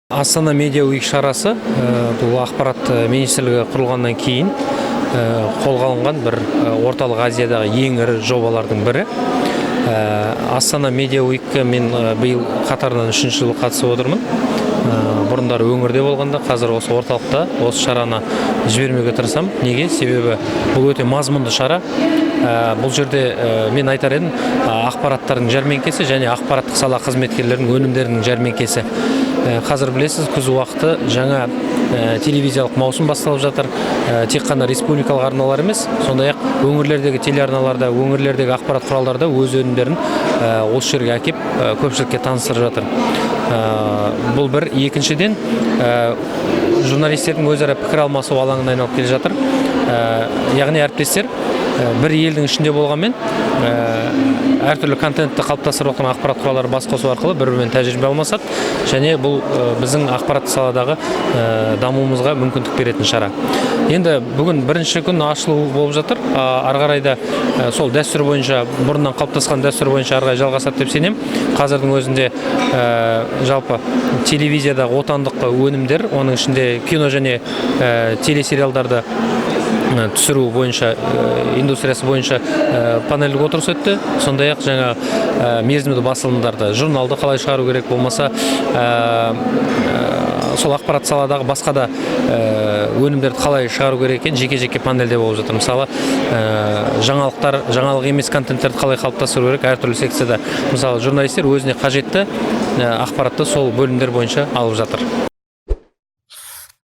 Астана Media Week шарасы бұл Ақпарат министрлігі құрылғаннан кейін қолға алынған бір Орталық Азиядағы ең ірі жобалардың бірі. Астана Media Weekке мен биыл қатарынан үшінші жыл қатысып отырмын. Бұрындары өңірде болғанда, қазір осы орталықта осы шараны жібермеуге тырысамын. Неге? Себебі бұл өте мазмұнды шара. Бұл жерде мен айтар едім, ақпараттардың жәрмеңкесі және ақпараттық сала қызметкерлерінің өнімдерінің жәрмеңкесі. Қазір білесіз, күз уақыты, жаңа телевизиялық маусым басталып жатыр. Тек қана республикалық арналар емес, сондай ақ өңірлердегі телеарналарда, өңірлердегі ақпарат құралдары да өз өнімдерін осы жерге әкеп, көпшілікке таныстырып жатыр. Бұл бір. Екіншіден, журналистердің өзара пікір алмасу алаңына айналып келе жатыр. Яғни әріптестер бір елдің ішінде болғанмен, әртүрлі контентті қалыптастырып жатқан ақпарат құралдары бас қосу арқылы бір бірімен тәжірибе алмасады және бұл біздің ақпараттық саладағы дамуымызға мүмкіндік беретін шара. Енді бүгін бірінші күн ашылу болып жатыр. Ары қарай да сол дәстүр бойынша, бұрыннан қалыптасқан дәстүр бойынша ары қарай жалғасады деп сенемін. Қазірдің өзінде жалпы телевизиядағы отандық өнімдер, оның ішінде кино және телесериалдарды түсіру бойынша индустриясы бойынша панельдік отырыс өтті. Сондай ақ жаңа мерзімді басылымдарды, журналды қалай шығару керек, болмаса сол ақпарат саладағы басқа да өнімдерді қалай шығару керек екен, жеке жеке панельде болып жатыр. Мысалы, жаңалықтар, жаңалық емес контенттерді қалай қалыптастыру керек әртүрлі секцияда. Мысалы, журналистер өзіне қажетті ақпаратты сол бөлімдер бойынша алып жатыр.